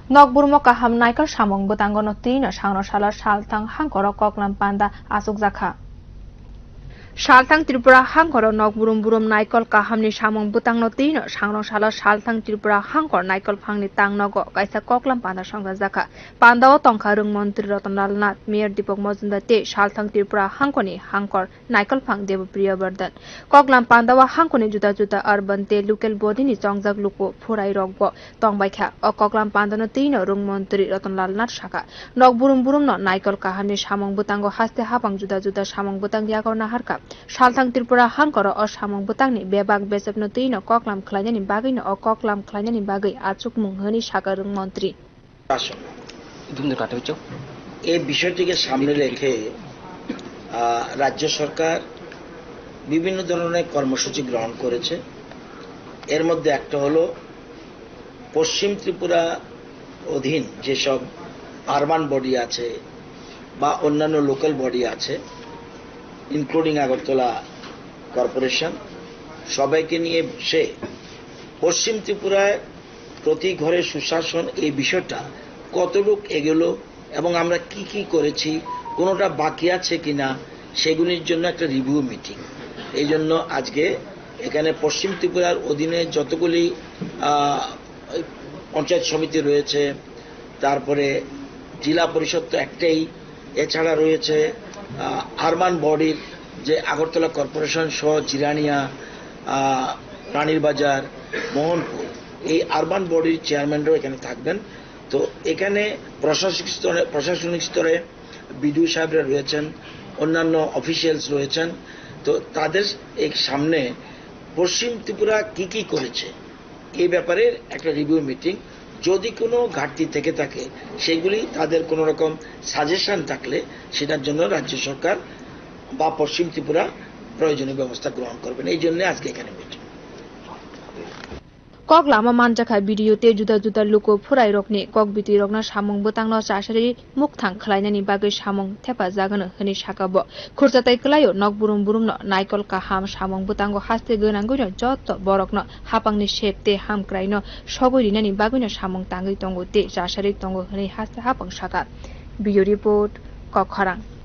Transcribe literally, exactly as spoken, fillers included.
Nokburmo kaham naikol samung bwtango no twi no sangno salo salthang hangkoro koklam panda achukjakha. Salthang Tripura hangkoro nokburum burum naikol kahamni samung bwtangno twi no sangno salo salthang Tripura hangkor naikol phangni tang nogo kaisa koklam panda songjajakha. Pandao tongkha rwng montri Ratan Lal Nath, Mayor Deepak Majumdar tei salthang Tripura hangkorni hangkor naikol phang Debapriya Bardhan. Koklam pandao hangkorni juda juda urban tei local body ni chongjak luku phurai rokbo tongbaikha. O koklam pandano twi no rwng montri Ratan Lal Nath sakha, nokburum burumno naikol kahamni samung bwtango haste hapang juda juda samung bwtang yago naharkha. Salthang Tripura hangkoro o samung bwtangni bebak bechepno twi no koklam khlainani bagwi no o koklam khlainani bagwi achukmung hwnwi sakha rwng montri. আসুন। ধুমধুম কাটে হচ্ছে। এই বিষয়টিকে সামনে রেখে, আহ, রাজ্য সরকার বিভিন্ন ধরনের কর্মসূচি গ্রহণ করেছে। এর মধ্যে একটা হলো পশ্চিম ত্রিপুরা অধীন যেসব আরবান বডি আছে বা অন্যান্য লোকাল বডি আছে, ইনক্লুডিং আগরতলা কর্পোরেশন, সবাইকে নিয়ে বসে পশ্চিম ত্রিপুরায় প্রতি ঘরে সুশাসন এই বিষয়টা কতটুক এগোলো এবং আমরা কি কি করেছি, কোনোটা বাকি আছে কিনা, সেগুলির জন্য একটা রিভিউ মিটিং। এই জন্য আজকে এখানে পশ্চিম ত্রিপুরার অধীনে যতগুলি, আহ, পঞ্চায়েত সমিতি রয়েছে, তারপরে জেলা পরিষদ তো একটাই, এছাড়া রয়েছে, আহ, আরবান বডির যে আগরতলা কর্পোরেশন সহ জিরানিয়া, আহ, রানীর বাজার, মোহনপুর, এই আরবান বডির চেয়ারম্যানরাও এখানে থাকবেন। তো এখানে প্রশাসনিক স্তরে, প্রশাসনিক স্তরে বিডিও সাহেবরা রয়েছেন, অন্যান্য অফিসিয়ালস রয়েছেন। তো তাদের এই সামনে পশ্চিম ত্রিপুরা কি কি করেছে, এই ব্যাপারে একটা রিভিউ মিটিং। যদি কোনো ঘাটতি থেকে থাকে, সেগুলি তাদের কোনো রকম সাজেশন থাকলে সেটার জন্য রাজ্য সরকার বা পশ্চিম ত্রিপুরা প্রয়োজনীয় ব্যবস্থা গ্রহণ করবেন। এই জন্য আজকে এখানে meeting. Kok lama manjakha B D O tei juda juda luku phurai rokni kok biti rokno samung bwtangno chasari mukthang khlainani bagwi samung thepajagano hwnwi saka bo. Khurchatai kwlaio nokburum burumno naikol kaham samung bwtango haste gwnangwino jotto borokno hapangni sep tei hamkraino sogwi rinani bagwino samung tangwi tongo tei chasari tongo hwnwi haste hapang saka. Bureau Report, Kokharang.